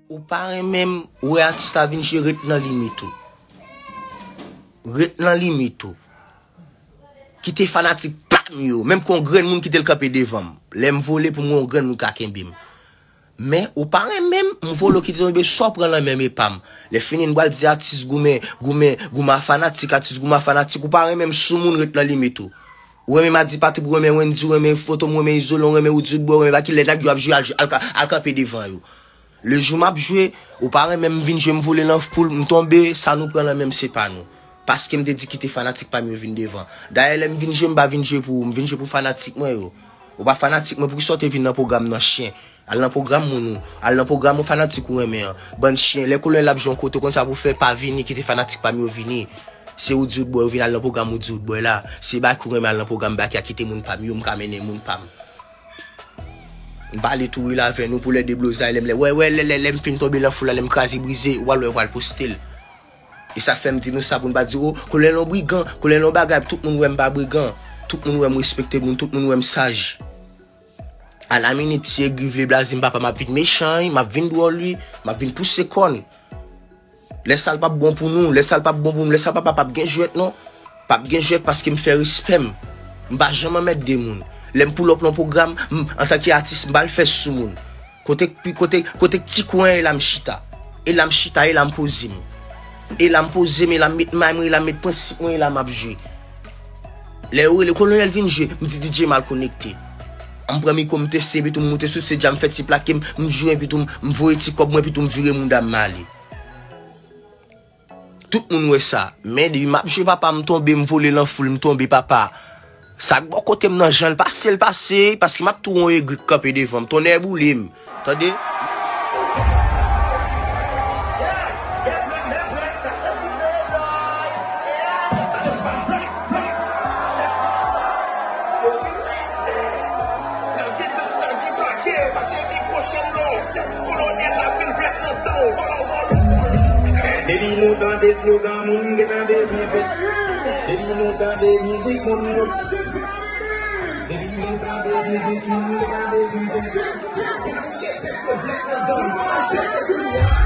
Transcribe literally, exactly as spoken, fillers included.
Ou pa renmen m, ou wè atis la vin jwe, ret nan limit ou. Ret nan limit ou. Kite fanatik pa m yo, menm ke yon grenn moun kite l kanpe devan m. Lè m vole pou m wè yon grenn moun ka kenbe m. Men, ou pa renmen m, m vole w kite tonbe, sa w pran nan men m e pa m. Lè fini, n pral di atis goumen, goumen, goumen a fanatik, atis goumen a fanatik, ou pa renmen m, soumoun, ret nan limit ou. Ou renmen m a di Patrick, ou renmen Wendy, ou renmen Foto, ou renmen Izolan, ou renmen Woody Woodboy, ou renmen Baky, lè nèg yo ap jwe, al, al, al kanpe devan yo. Lejou m ap jwe, ou pa renmen m, vin jwe, m vole nan foul, m tonbe, sa nou pran nan men m se pa nou. Paske m te di kite fanatik pa m yo vin devan. Dayè lè m vin jwe, m pa vin jwe pou ou, m vin jwe pou fanatik mwen yo. Ou pa fanatik mwen, poukisa w te vin nan pwogram nan, chen? Al nan pwogram moun ou, al nan pwogram yon fanatik ou renmen an. Bann chen, lè Kolonèl ap jwe yon kote, ou konn sa pou w fè, pa vini, kite fanatik pa m yo vini. Se Woody Woodboy, ou vin al nan pwogram Woody Woodboy la. Se Baky ou renmen, al nan pwogram Baky a, kite moun pa m yo, m ka mennen moun pa m. M pale tou rele avè nou pou lè deblozay, lè m lè, wè, wè, lè, lè, lè m fin tonbe nan foul la, lè m kraze brize, w al wè, w al poste l. E sa fè m di nou sa pou n pa di, o, Kolonèl yon brigan, Kolonèl yon bagay, tout moun wè m pa brigan. Tout moun wè m respekte moun, tout moun wè m saj. A la minit, si egri vle blaze m papa, m ap vin mechan, wi, m ap vin dwòl, wi, m ap vin pouse kòn. Lè sa l p ap bon pou nou, lè sa l p ap bon pou nou, lè sa papa p ap gen jwèt non. P ap gen jwèt paske m fè respè m. M pa janm anmède moun. Lè m pull up nan pwogram, m, antanke atis, m pa al fè sou moun. Kote, kote, kote ti kwen e la m chita. E la m chita, e la m poze m. E la m poze m, e la m met may mwen, e la m met prensip mwen, e la m ap jwe. Lè yo rele Kolonèl vin jwe, m di D J m al konekte. M pran mikwo, m teste, epi tou m moute sou stage a, m fè ti plake m, m jwe, epi tou m, m voye ti kòb mwen, epi tou m vire mouda m, m ale. Tout moun wè sa. Men depi m ap jwe papa, m tonbe, m vole nan foul, m tonbe papa. Sa k bò kote m nan, jan l pase, l pase, paske m ap tou wè yon egri k kanpe devan m. Tonnè boule m. Tande? Depi nou tande slogan, moun gentan bezwen fèt. Depi nou tande mizik, moun yo. Depi nou tande mizik, moun gentan bezwen fèt.